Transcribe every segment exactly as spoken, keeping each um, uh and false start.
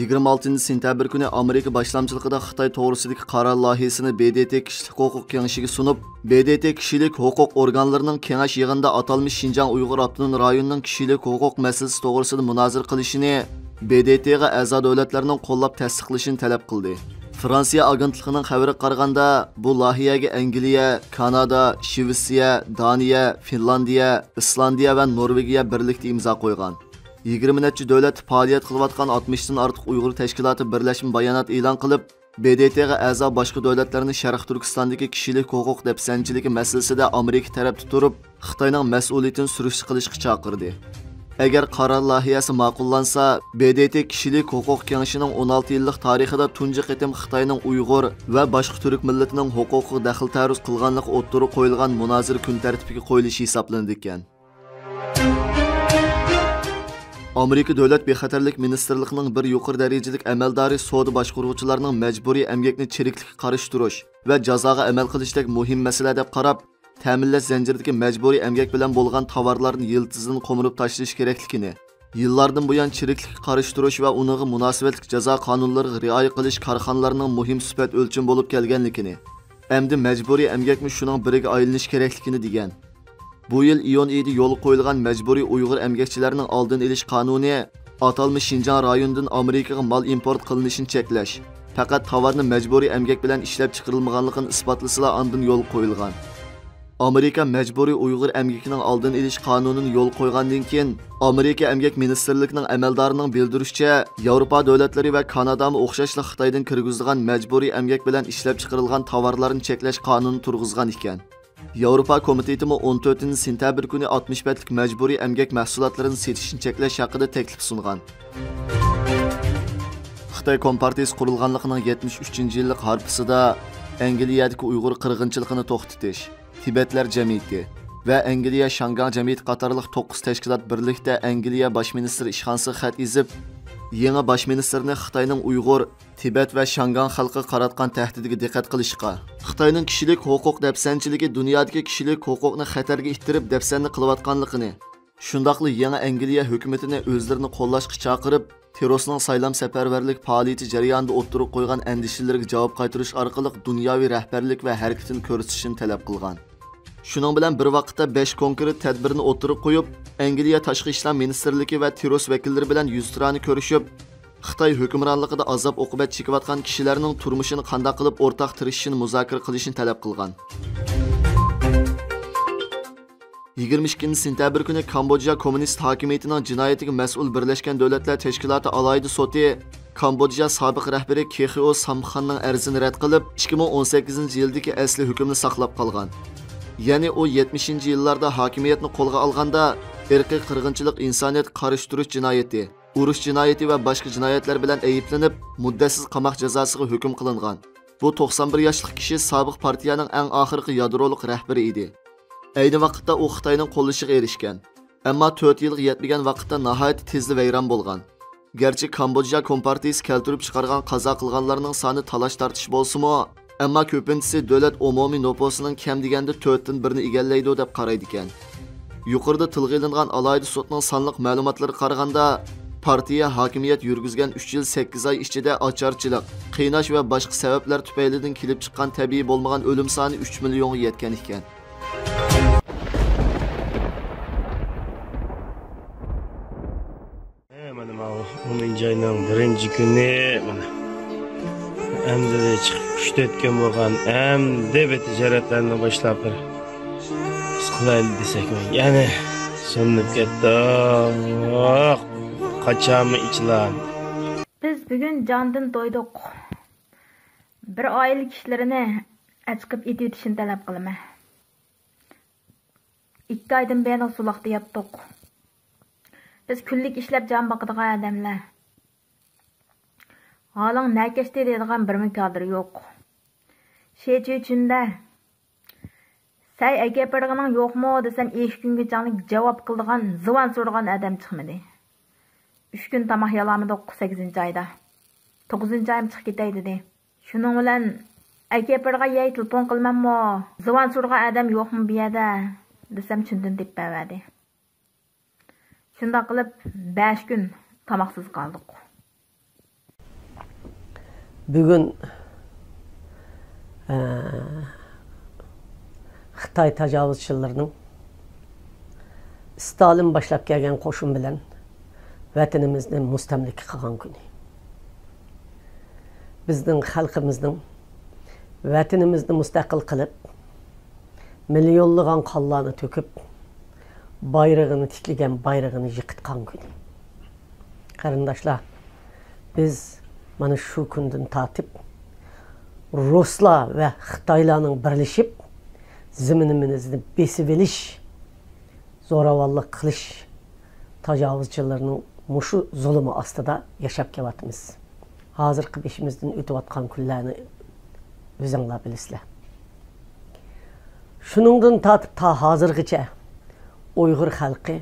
يىگىرمە ئالتىنچى سېنتەبىر كۈنى ئامېرىكا باشلامچىلىقىدا خىتاي توغرىسىدىكى قارار لايىھىسىنى ب د ت كىشىلىك ھوقۇق كېڭىشىگە سۇنۇپ، ب د ت كىشىلىك ھوقۇق ئورگانلىرىنىڭ كېڭەش يىغىنىدا ئاتالمىش شىنجاڭ ئۇيغۇر ئاپتونوم رايونىنىڭ كىشىلىك ھوقۇق مەسىلىسى توغرىسىدا مۇنازىرە قىلىشىنى ب د ت غا ئەزا دۆلەتلەرنىڭ قوللاپ تەستىقلىشىنى تەلەپ قىلدى. فرانسىيە ئاگېنتلىقىنىڭ خەۋىرىگە قارىغاندا، بۇ لايىھەگە ئەنگلىيە، كانادا، شىۋېتسىيە، دانىيە، فىنلاندىيە، ئىسلاندىيە ۋە نورۋېگىيە بىرلىكتە ئىمزا قويغان. يىگىرمە نەچچە دۆلەتتە پائالىيەت قىلىۋاتقان ئاتمىشتىن ئارتۇق ئۇيغۇر تەشكىلاتى بىرلەشمە بايانات ئېلان قىلىپ، ب د ت غا ئەزا باشقا دۆلەتلەرنى شەرقىي تۈركىستاندىكى كىشىلىك ھوقۇق دەپسەندىچىلىكى مەسىلىسىدە ئامېرىكا تەرەپتە تۇرۇپ، خىتاينىڭ مەسئۇلىيىتىنى سۈرۈشتە قىلىشقا چاقىردى. ئەگەر قارار لايىھەسى ماقۇللانسا، ب د ت كىشىلىك ھوقۇق كېڭىشىنىڭ ئون ئالتە يىللىق تارىخىدا تۇنجى قېتىم خىتاينىڭ ئۇيغۇر ۋە باشقا تۈرك مىللىتىنىڭ ھوقۇقىغا دەخلى تەرۇز قىلغانلىقى ئوتتۇرىغا قويۇلغان مۇنازىرە كۈن تەرتىپىگە قويۇلۇشى ھېسابلىنىدىكەن. ئامېرىكا دۆلەت بىخەتەرلىك مىنىستىرلىقىنىڭ بىر يۇقىرى دەرىجىلىك ئەمەلدارى سودا باشقۇرغۇچىلارنىڭ مەجبۇرىي ئەمگەكنى چىرىكلىككە قارشى تۇرۇش ۋە جازاغا ئەمەل قىلىشتەك مۇھىم مەسىلە دەپ قاراپ، تەمىنلەش زەنجىرىدىكى مەجبۇرىي ئەمگەك بىلەن بولغان تاۋارلارنى يىلتىزىدىن قومۇرۇپ تاشلىشى كېرەكلىكىنى، يىللاردىن بۇيان چىرىكلىككە قارشى تۇرۇش ۋە ئۇنىڭغا مۇناسىۋەتلىك جازا قانۇنلىرىغا رىئايە قىلىش كارخانىلارنىڭ مۇھىم سۈپەت ئۆلچىمى بولۇپ كەلگەنلىكىنى، ئەمدى مەجبۇرىي ئەمگەكمۇ شۇنىڭ بىرىگە ئايلىنىشى كېرەكلىكىنى دېگەن. بۇ يىل ئىيۇن ئېيىدا يولغا قويۇلغان مەجبۇرىي ئۇيغۇر ئەمگەكچىلەرنىڭ ئالدىنى ئېلىش قانۇنى ئاتالمىش شىنجاڭ رايونىدىن ئامېرىكىغا مال ئىمپورت قىلىنىشىنى چەكلەش، پەقەت تاۋارنى مەجبۇرىي ئەمگەك بىلەن ئىشلەپ چىقىرىلمىغانلىقىنى ئىسپاتلىسىلا ئاندىن يولغا قويۇلغان. ئامېرىكا مەجبۇرىي ئۇيغۇر ئەمگىكىنىڭ ئالدىنى ئېلىش قانۇنىنى يولغا قويغاندىن كېيىن، ئامېرىكا ئەمگەك مىنىستىرلىكىنىڭ ئەمەلدارىنىڭ بىلدۈرۈشىچە، ياۋروپا دۆلەتلىرى ۋە كانادامۇ ئوخشاشلا خىتايدىن كىرگۈزىدىغان مەجبۇرىي ئەمگەك بىلەن ئىشلەپ چىقىرىلغان تاۋارلارنى چەكلەش قانۇنى تۇرغۇزغان ئىكەن. ياۋروپا كومىتېتىمۇ ئون تۆتىنچى سېنتەبىر كۈنى ئاتمىش بەتلىك مەجبۇرىي ئەمگەك مەھسۇلاتلىرىنى سېتىشنى چەكلەش ھەققىدە تەكلىپ سۇنغان. خىتاي كومپارتىيىسى قۇرۇلغانلىقىنىڭ يەتمىش ئۈچىنچى يىللىق ھارپىسىدا ئەنگلىيەدىكى ئۇيغۇر قىرغىنچىلىقىنى توختىتىش، تىبەتلەر جەمئىيىتى ۋە ئەنگلىيە شاڭگاڭ جەمئىيىتى قاتارلىق توققۇز تەشكىلات بىرلىكتە ئەنگلىيە باش مىنىستىرى ئىشخانىسىغا خەت يېزىپ، يېڭى باش مىنىستىرنى خىتاينىڭ ئۇيغۇر، تىبەت ۋە شاڭگاڭ خەلقىگە قاراتقان تەھدىتىگە دىققەت قىلىشقا، خىتاينىڭ كىشىلىك ھوقۇق دەپسەندىچىلىكى دۇنيادىكى كىشىلىك ھوقۇقنى خەتەرگە ئىتتىرىپ دەپسەندە قىلىۋاتقانلىقىنى، شۇنداقلا يېڭى ئەنگلىيە ھۆكۈمىتىنى ئۆزلىرىنى قوللاشقا چاقىرىپ، تېررورىستنىڭ سايلام سەپەرۋەرلىك پائالىيىتى جەريانىدا ئوتتۇرىغا قويغان ئەندىشىلىرىگە جاۋاب قايتۇرۇش ئارقىلىق دۇنياۋى رەھبەرلىك ۋە ھەرىكىتىنى كۆرسىتىشىنى تەلەپ قىلغان. شۇنىڭ بىلەن بىر ۋاقىتتا، بەش كونكرېت تەدبىرنى ئوتتۇرىغا قويۇپ، ئەنگلىيە تاشقى ئىشلار مىنىستىرلىكى ۋە تېررورىست ۋەكىللىرى بىلەن يۈزتۇرانە كۆرۈشۈپ، خىتاي ھۆكۈمرانلىقىدا ئازاب-ئوقۇبەت چېكىۋاتقان كىشىلەرنىڭ تۇرمۇشىنى قانداق قىلىپ ئورتاق تىرىشىشىنى مۇزاكىرە قىلىشنى تەلەپ قىلغان. يىگىرمە ئىككىنچى سېنتەبىر كۈنى كامبودژا كوممۇنىست ھاكىمىيىتىنىڭ جىنايىتىگە مەسئۇل بىرلەشكەن دۆلەتلەر تەشكىلاتى ئالاھىدە سوتى كامبودژا سابىق رەھبىرى كېخېئو سامخاننىڭ ئەرزىنى رەت قىلىپ، ئىككى مىڭ ئون سەككىزىنچى يىلدىكى ئەسلى ھۆكۈمنى ساقلاپ قالغان. يەنى ئۇ يەتمىشىنچى يىللاردا ھاكىمىيەتنى قولغا ئالغاندا، ئىرقىي قىرغىنچىلىق، ئىنسانىيەتكە قارشى تۇرۇش جىنايىتى، ئۇرۇش جىنايىتى ۋە باشقا جىنايەتلەر بىلەن ئەيىبلىنىپ، مۇددەتسىز قاماق جازاسىغا ھۆكۈم قىلىنغان. بۇ توقسان بىر ياشلىق كىشى سابىق پارتىيەنىڭ ئەڭ ئاخىرقى يادرولۇق رەھبىرى ئىدى. ئەينى ۋاقىتتا ئۇ خىتاينىڭ قوللىشىغا ئېرىشكەن. ئەمما تۆت يىلغا يەتمىگەن ۋاقىتتا ناھايىتى تېزلا ۋەيران بولغان. گەرچە كامبودژا كومپارتىيىسى كەلتۈرۈپ چىقارغان قازا قىلغانلارنىڭ سانى تالاش-تارتىش بولسىمۇ، ئەمما كۆپىنچىسى دۆلەت ئومۇمىي نوپۇسىنىڭ كەم دېگەندە تۆتتىن بىرىنى ئىگىلەيدۇ دەپ قارايدىكەن. يۇقىرىدا تىلغا ئېلىنغان ئالاھىدە سوتنىڭ سانلىق مەلۇماتلىرىغا قارىغاندا، پارتىيە ھاكىمىيەت يۈرگۈزگەن ئۈچ يىل سەككىز ئاي ئىچىدە ئاچارچىلىق، قىيناش ۋە باشقا سەۋەبلەر تۈپەيلىدىن كېلىپ چىققان تەبىئىي بولمىغان ئۆلۈم سانى ئۈچ مىليونغا يەتكەن ئىكەن. ھە، مانا ماۋۇ ئونىنچى ئاينىڭ بىرىنچى كۈنى، مانا. ئەمدى چىقىپ ئۈچ تۆت كۈن بولغان. ئەمدى بىر تىجارەتلەرنى باشلاپ بىر قىلايلى دېسەك، يەنە سۆنۈپ كەتتۇق. قاچانمۇ ئېچىلار؟ بىز بۈگۈن جاندىن تويدۇق. بىر ئائىلە كىشىلىرىنى ئەچىقىپ ئېتىۋېتىشنى تەلەپ قىلىمەن. ئىككى ئايدىن بېرى سولاقتا ياتتۇق. بىز كۈنلۈك ئىشلەپ جان باقىدىغان ئادەملەر. ھالىڭ نەكەشتى دەيدىغان بىرمۇ كادىر يوق. شېچۈچۈندە، سەي ئەكەپەرغىنىڭ يوقمۇ دېسەم، ئىككى كۈنگىچە جاۋاب قىلىدىغان، زۇۋان سورىغان ئادەم چىقمىدى. ئۈچ كۈن تاماق يالامىدۇق سەككىزىنچى ئايدا. توققۇزىنچى ئايمۇ چىقىپ كېتەي دېدى. شۇنىڭ بىلەن ئەكەپەرغا يەي تېلېفون قىلىمەنمۇ، زۇۋان سورىغان ئادەم يوقمۇ بۇ يەردە دېسەم، چۈندىن تېپىپ بەرۋەردى. شۇنداق قىلىپ بەش كۈن تاماقسىز قالدۇق. بۈگۈن، ئە، خىتاي تاجاۋۇزچىلىرىنىڭ ستالىن باشلاپ كەلگەن قوشۇن بىلەن ۋەتىنىمىزنى مۇستەملىكە قىلغان كۈنى. بىزنىڭ خەلقىمىزنىڭ ۋەتىنىمىزنى مۇستەقىل قىلىپ، مىليونلىغان قانلارنى تۆكۈپ، بايرىغىنى تىكلىگەن بايرىغىنى يىقىتقان كۈنى. قېرىنداشلار، بىز مانا شۇ كۈندىن تارتىپ رۇسلار ۋە خىتايلارنىڭ بىرلىشىپ زېمىنىمىزنى بېسىۋېلىش، زوراۋانلىق قىلىش، تاجاۋۇزچىلىرىنىڭ مۇشۇ زۇلۇمى ئاستىدا ياشاپ كېلىۋاتىمىز. ھازىرقى بېشىمىزدىن ئۆتۈۋاتقان كۈنلەرنى ئۆزۈڭلار بىلىسىلەر. شۇنىڭدىن تارتىپ تا ھازىرغىچە ئۇيغۇر خەلقى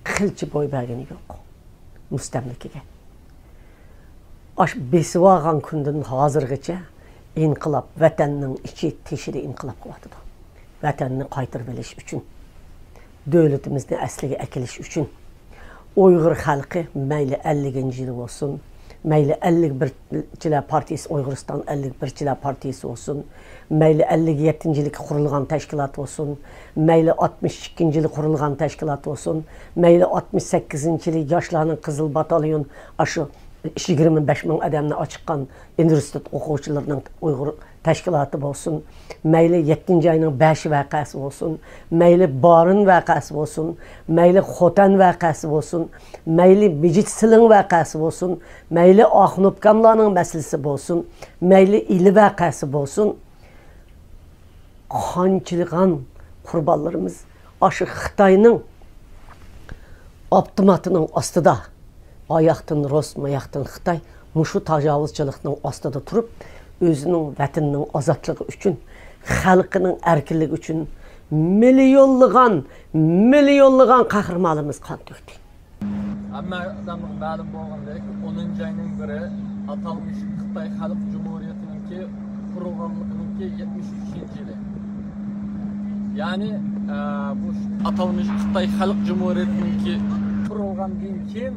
قىلچە بوي بەرگىنى يوق مۇستەملىكىگە. ئاشۇ بېسىۋالغان كۈندىن ھازىرغىچە ئىنقىلاب، ۋەتەننىڭ ئىچى تېشىدا ئىنقىلاب قىلىۋاتىدۇ. ۋەتەننى قايتۇرۇۋېلىش ئۈچۈن، دۆلىتىمىزنى ئەسلىگە ئەكېلىش ئۈچۈن، ئۇيغۇر خەلقى مەيلى ئەللىكىنچى يىلى بولسۇن، مەيلى ئەللىك بىرچىلەر پارتىيىسى، ئۇيغۇرىستان ئەللىك بىرچىلەر پارتىيىسى بولسۇن، مەيلى ئەللىك يەتتىنچى يىلى قۇرۇلغان تەشكىلات بولسۇن، مەيلى ئاتمىش ئىككىنچى يىلى قۇرۇلغان تەشكىلات بولسۇن، مەيلى ئاتمىش سەككىزىنچى يىلى ياشلارنىڭ قىزىل باتاليون، ئاشۇ يىگىرمە بەش مىڭ ئادەمنى ئاچىققان ئۇنىۋېرسىتېت ئوقۇغۇچىلىرىنىڭ ئۇيغۇر تەشكىلاتى بولسۇن، مەيلى يەتتىنچى ئاينىڭ بەشى ۋەقەسى بولسۇن، مەيلى بارىن ۋەقەسى بولسۇن، مەيلى خوتەن ۋەقەسى بولسۇن، مەيلى مىجىت سىلىڭ ۋەقەسى بولسۇن، مەيلى ئاخۇن ئۇكاملارنىڭ مەسىلىسى بولسۇن، مەيلى ئىلى ۋەقەسى بولسۇن، قانچىلىغان قۇربانلىرىمىز ئاشۇ خىتاينىڭ ئاپتوماتىنىڭ ئاستىدا، ئاياقتىن رۇس، ماياقتىن خىتاي، مۇشۇ تاجاۋۇزچىلىقنىڭ ئاستىدا تۇرۇپ، ئۆزىنىڭ ۋەتىنىنىڭ ئازادلىقى ئۈچۈن، خەلقىنىڭ ئەركىنلىكى ئۈچۈن مىليونلىغان، مىليونلىغان قەھرىمانلىرىمىز قان تۆكتى. ھەممە ئادەمگە مەلۇم بولغاندەك، ئونىنچى ئاينىڭ بىرى ئاتالمىش خىتاي خەلق جۇمھۇرىيىتىنىڭكى قۇرۇلغانلىقىنىڭكى يەتمىش ئۈچىنچى يىلى. يەنى، ئە، بۇ ئاتالمىش خىتاي خەلق جۇمھۇرىيىتىنىڭكى قۇرۇلغاندىن كېيىن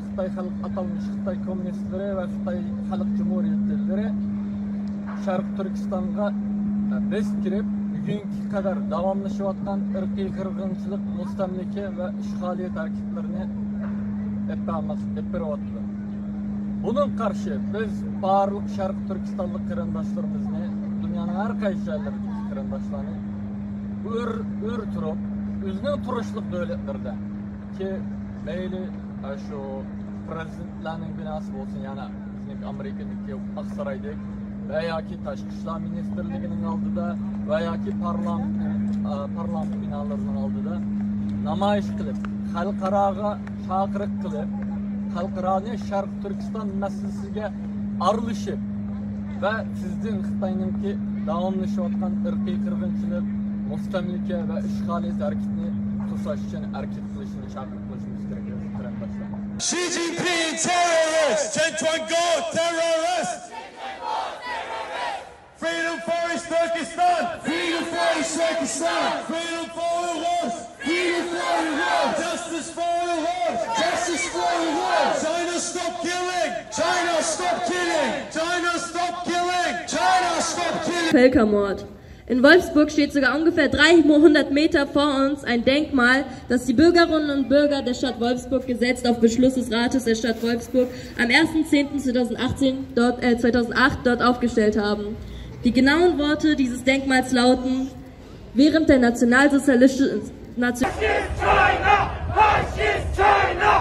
خىتاي خەلق، ئاتالمىش خىتاي كوممۇنىستلىرى ۋە خىتاي خەلق جۇمھۇرىيەتچىلىرى شەرقىي تۈركىستانغا، ئە، بېسىپ كىرىپ، بۈگۈنگە قەدەر داۋاملىشىۋاتقان ئىرقىي قىرغىنچىلىق، مۇستەملىكە ۋە ئىشغالىيەت ھەرىكەتلىرىنى ئېلىپ بارماق-، ئېلىپ بېرىۋاتىدۇ. بۇنىڭغا قارشى بىز بارلىق شەرقىي تۈركىستانلىق قېرىنداشلىرىمىزنى، دۇنيانىڭ ھەر قايسى جايلىرىدىكى قېرىنداشلارنى ئۆر-، ئۆر تۇرۇپ، ئۆزىنىڭ تۇرۇشلۇق دۆلەتلىرىدە كى، مەيلى، ئە، شۇ پرېزىدېنتلارنىڭ بىناسى بولسۇن، يەنى بىزنىڭ ئامېرىكىدىكى ئاقسارايدەك ۋە ياكى تاشقى ئىشلار مىنىستىرلىكىنىڭ ئالدىدا ۋە ياكى پارلامېنت، ئە، پارلامېنت بىنالىرىنىڭ ئالدىدا نامايىش قىلىپ، خەلقئاراغا چاقىرىق قىلىپ، خەلقئارانى شەرقىي تۈركىستان مەسىلىسىگە ئارىلىشىپ ۋە تېزدىن خىتاينىڭكى داۋاملىشىۋاتقان ئىرقىي قىرغىنچىلىق، مۇستەملىكە ۋە ئىشغالىيەت ھەرىكىتىنى توساش ئۈچۈن ھەرىكەت قىلىشنى چاقىرىق قىلىشىمىز كېرەك، ئەزىز قېرىنداشلار. Xi Jinping terrorist! Chen Quanguo terrorist! Freedom for East Turkestan! Freedom for East Turkestan! Freedom for Uyghurs! Freedom for Uyghurs! Justice for Uyghurs! Justice for Uyghurs! China stop killing! China stop killing! China stop killing! China stop killing! Völkermord. In Wolfsburg steht sogar ungefähr dreihundert Meter vor uns ein Denkmal, das die Bürgerinnen und Bürger der Stadt Wolfsburg gesetzt auf Beschluss des Rates der Stadt Wolfsburg am ersten zehnten zweitausendachtzehn dort, äh, zweitausendacht dort aufgestellt haben. Die genauen Worte dieses Denkmals lauten: Während der nationalsozialistischen Nation China! Fascist China!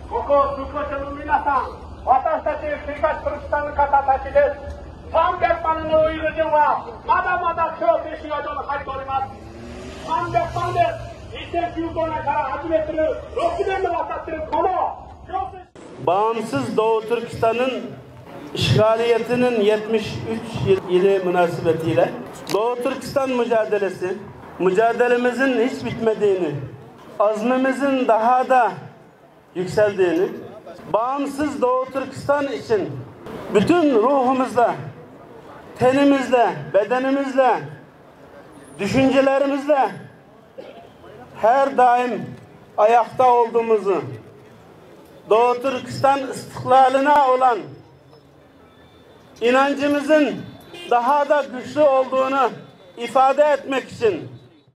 ここ、福岡の皆さん、私たち東トルコスタンの方たちです。さんびゃくまんのウイグル人はまだまだ強制収容所に入っております。さんびゃくまんです。にせんじゅうごねんから始めてる、ろくねんにわたってるこの強制 باغىمسىز دوۋا تۈركىستاننىڭ ئىشغالىيىتىنىڭ يەتمىش ئۈچ يىل-، يىلى مۇناسىۋىتى بىلەن دوۋا تۈركىستان مۇجادىلىسى، مۇجادىلىمىزنىڭ ھېچ بىتمەيدىغىنى، ئازمىمىزنىڭ داھادا يۈكسەلدىنى، باغىمسىز دوۋا تۈركىستان ئۈچۈن پۈتۈن روھىمىزدا، تېنىمىزدا، بەدىنىمىزدە، چۈشەنچىلىرىمىزدە ھەر دائىم ئاياقتا ئولتۇرىمىز. Doğu Türkistan istiqlalına olan inancımızın daha da güçlü olduğunu ifade etmek için